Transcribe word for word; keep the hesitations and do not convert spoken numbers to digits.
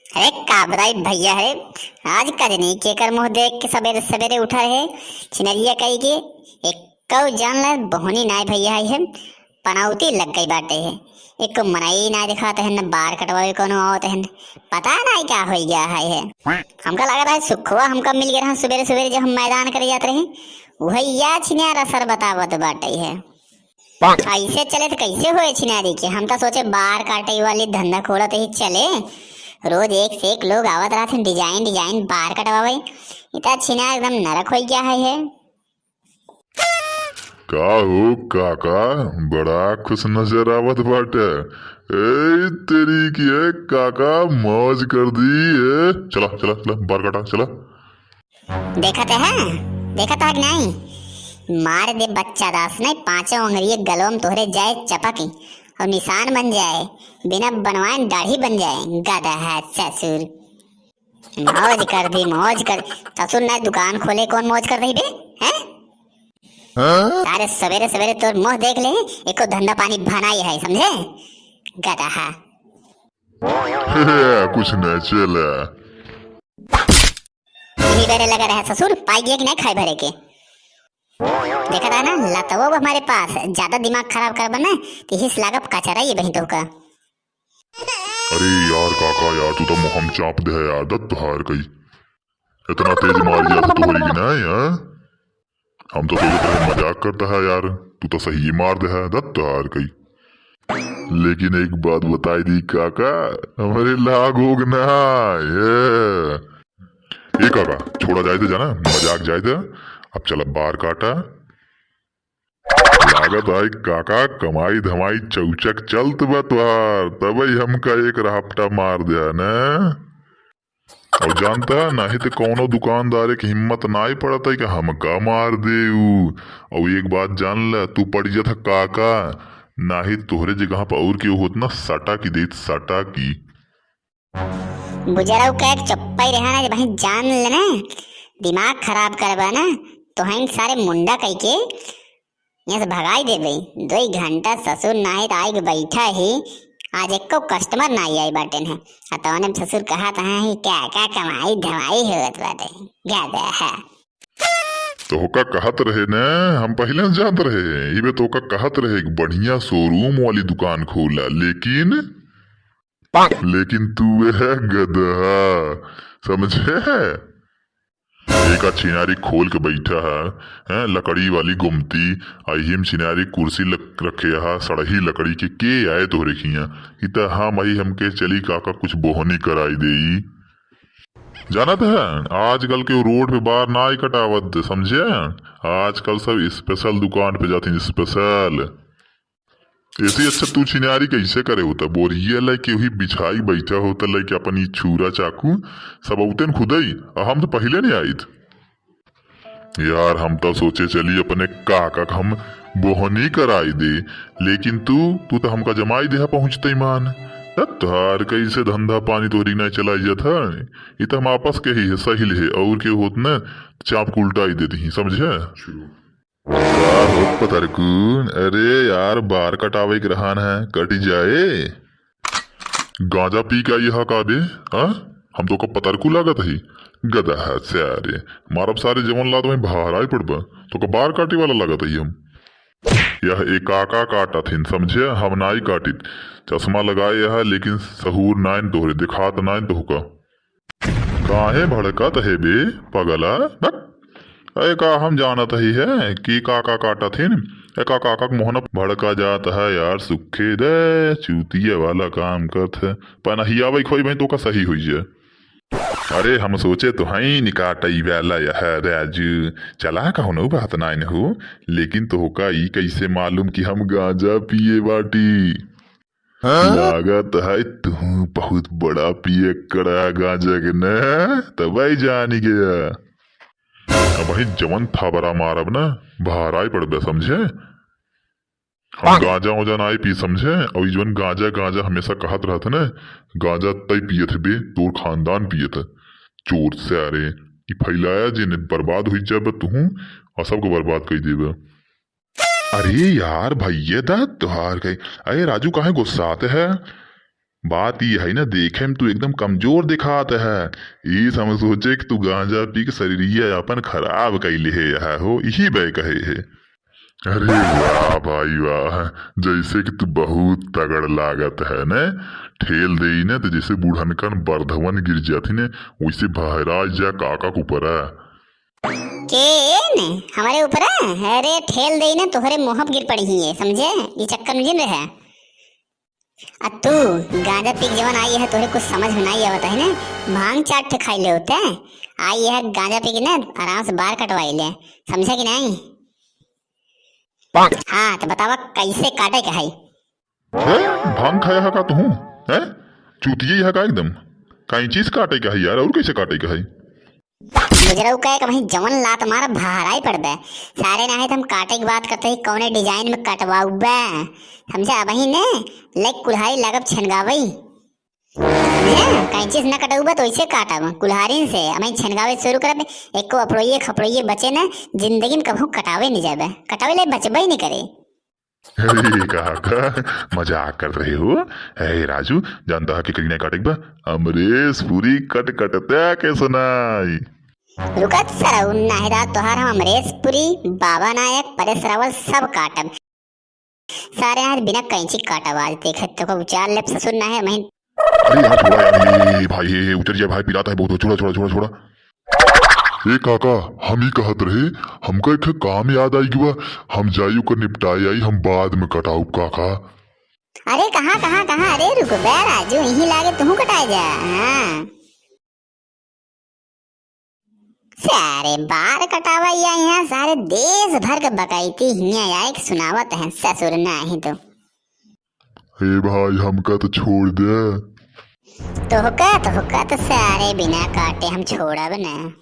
अरे का बताई भइया, अरे आज कजनी केकर मुँह देख के सबेरे सबेरे उठा रहे, छिनरिया कही के। एक्कउ जान ले बोहनी नाई भइया है, पनौती लग गई बाटे है। एक्कउ मनई नाई देखात है, न बार कटवावे कउनो आवत है, पता नाई का होइ गया है, है। हमका लागत है सुखवा हमका मिल गया रहा सबेरे सबेरे जब हम मैदान करे जात रहे, वही या छिनारा सर बतावत बाटे है। अइसे चले त कइसे होए छिनारी के? हम त सोचे बार काटे वाली धंधा खोलत ही चले, रोज एक से एक लोग आवत रहत हैं, design design बार कटवावे। इ त छिनार एकदम नरक होइ गया है, है। का हो काका, बड़ा खुश नजर आवत बाटे। ए तेरी की है काका, मौज कर दी है। चला चला चला, बार काटा चला। देखत है, देखत है कि नाई? मार दे बच्चा दास, नाई पाँचों अंगरिये गलवा में तोहरे जाए चपकी अउर निशान बन जाए, बिना बनवाए दाढ़ी बन जाए, गदहा ससुर। मौज कर दी, मौज कर। ससुर ना दुकान खोले, कौन मौज कर रही बे? हैं? हाँ? सारे सवेरे सवेरे तोर मुँह देख ले, एको धंधा पानी भनाई है, समझे? गदहा। कुछ नहीं चला। यही बेरे लगा रहे ससुर, पाई गया कि नहीं खाए भरे के? देखा था ना, लतवा वो हमारे पास, ज्यादा दिमाग खराब कर बना, तो हिस लागब कचरा ये बहिन तो का। अरे यार काका यार, तू तो मुहम चाप दे है यार, दत्त हार गई। इतना तेज मार दिया था तोहरी की ना यार। हम तो सोचत रहे मजाक करता है यार, तू तो सही मार दे है, दत्त हार गई। लेकिन एक बात बताई दी काका, हमारे लागोग ना ये। ए काका, छोड़ा जाए दे जाना, मजाक जाए दे। अब चला बार काटा। लागत है काका, कमाई धमाई चौचक चलत बा तोहार, तबई हमका एक रहापटा मार दिया न। अउर जानता है, नाहीं तो कौनो दुकानदार के हिम्मत नाहीं पड़त है कि हमका मार देउ। अउर एक बात जान ले, तू पड़ जात काका, नाहीं तोहरे जगह पर अउर केहू होत ना, सटा की देत, सटा की। बुजरऊ के एक चुप्पा ही रहा ना, जब वहीं जान लेना, दिमाग खराब करबा ना, तो हम सारे मुंडा कह के यहाँ से भगाई देबे। दो ही घंटा ससुर नाहीं तो आइके बैठा ही, आज एको customer नाहीं आई बाटेन है। आ तौने ससुर कहत हैं कि का का कमाई धमाई होत बाटे, गदहा। तोहका कहत रहे न, हम पहिले से जानत रहे। इबे तोहका कहत रहे कि बढ़िया showroom वाली दुकान खोला, लेकिन लेकिन तू है गदहा, समझे? एका छिनारी खोल के बैठा है, हैं, लकड़ी वाली गुमती, आ इहिम छिनारी कुर्सी लक-, रखे है, सड़ही लकड़ी के, के आए तोहरे खिया? इ त हम आई, हमके चली काका कुछ बोहनी कराई देई। जानत है, आजकल के रोड पे बार नाई कटावत, समझे? आजकल सब special दुकान पे जाते हैं, special। ऐसे अच्छा तू छिनारी कैसे करे होता? बोरिया लेके वही बिछाई बैठा होता, लेके अपन ई छुरा चाकू सब औतेन खुदई, आ हम तो पहिले नहीं आइत। यार, हम तो सोचे चली अपने काका के हम बोहनी कराई दे, लेकिन तू, तू तो हमका जमाई देहा पहुँचते मान। तब तोहार कैसे धंधा पानी तोहरी नहीं चलाई जात है? ई तो हम आपस के ही है, सहिल है, और के होत न चाप के उल्टाई देती ही, समझे? का हो पतरकुन? अरे यार, बार कटावे के रहन है, कट जाए। गांजा पी के आई हा का बे? हाँ? हम तोका पतरकु लागत ही? गदहा सारे, मारब सारे जवन लात वहीं बाहर आई पड़बा। तोका बार काटे वाला लागत ही हम? यह ए काका काटत हिन, समझे? हम नाई काटित। चश्मा लगाए है, लेकिन सहूर नाइन तोहरे, देखात नाइन तोहका। काहे भड़कत हे बे पगला? बक। अरे का हम जानत ही है कि काका काटत हिन? ए का काका के मोहन भड़का जात है यार, सुखे दे, चूतिया वाला काम करत है। पनहिया भाई खोई भाई तोका सही होई जाए। अरे हम सोचे तो हई नि काटई वाला यह राजू, चला कौनो बात नाइन हो, लेकिन तोहका ई कैसे मालूम कि हम गांजा पिए बाटी? हाँ? लागत है तू बहुत बड़ा पियक्कड़ है गांजा के न, तबई जानी गया। अब वही जवन थाबरा मारब ना, बहराई पड़बे, समझे? हम गांजा वांजा नाई पी, समझे? और ई जवन गांजा, गांजा हमेशा कहत रहत ना, गांजा तई पियत बे, तोर खानदान पियत है। चोर सारे, ई फैलाया जे ने बर्बाद हुई जाबे तू, और सबको बर्बाद कर देबे। अरे यार, भैया दा तोहार गए। अरे राजू, काहे गुस्सात है? बात ई है ना, देखे में तू एकदम कमजोर दिखात है। ई सब सोचे कि तू गांजा पी के शरीरिया अपन खराब कइ लेहे है हो, इही बे कहे है। अरे वाह भाई वाह, जैसे कि तू बहुत तगड़ लागत है ने। ठेल देई ने तो जैसे बूढ़नकन बरधवन गिर जाती ने, वैसे भहराइ जा काका के ऊपर है। के ने? हमरे ऊपर है? अरे ठेल देई ने तोहरे मुँह पे गिर पड़ी ही है, समझे? ये चक्कर में जिन रहे। आ तू गांजा पी के जवन आई है, तोहरे कुछ समझ में नाहीं आवत है ने। भांग चार ठे खाई ले होते, आई है गांजा पी के ने आराम से बार कटवाई ले, समझे कि नाहीं? हाँ, तो बतावा कैसे काटे के है? हैं? भांग खाया है का तू? हैं? चूतिया है का एकदम? कैंची से काटे के है यार, और कैसे काटे के है? बुजरऊ का एक वहीं जवन लात मार भहराई पड़बे। सारे नाहीं तो हम काटे की बात करते ही कौने design में कटवाउबे। समझे? अबही ने लेक कुल्हारी लागब छेनगावई। समझे? कैंची से न कटउबे तो ऐसे काटब कुल्हारिन से। अबही छेनगावे शुरू करब, एको अफड़ोइये खफड़ोइये बचे न, जिंदगी में कभू कटावे नहीं जाबे, कटावे ले बचबे ही नहीं करे। अरे काका, मजाक कर रहे हो? ए राजू, जानता है कि करीना काटे के बा? अमरेश पुरी कट कटता के सुनाई। रुकत सरऊ, नाहीं दा तोहार हम अमरेश पुरी, बाबा नायक, परेश रावल सब काटब। सारे आज बिना कैंची काटब, आज देखे तो को उचार लेब ससुर ना है महीन। अरे यार छोड़ा यार, ये भाई, ये उतर जा भाई, पिरात है बहुत, छोड़ा छोड़ा छोड़ा छोड़ा। ए काका, हम ही कहत रहे, हमका एक काम याद आई गवा, हम जाई ओकर निपटाए आई, हम बाद में कटाउब काका। अरे कहाँ कहाँ कहाँ, अरे रुक बे राजू, यहीं लागे तू कटाए जा। हाँ सारे बार कटावा या यहाँ सारे देश भर के बकैती हियाँ आए के सुनावत हैं ससुर नाहीं तो। ए भाई, हमका तो छोड़ दे। तोहका तोहका तो सारे बिना काटे हम छोड़ब न।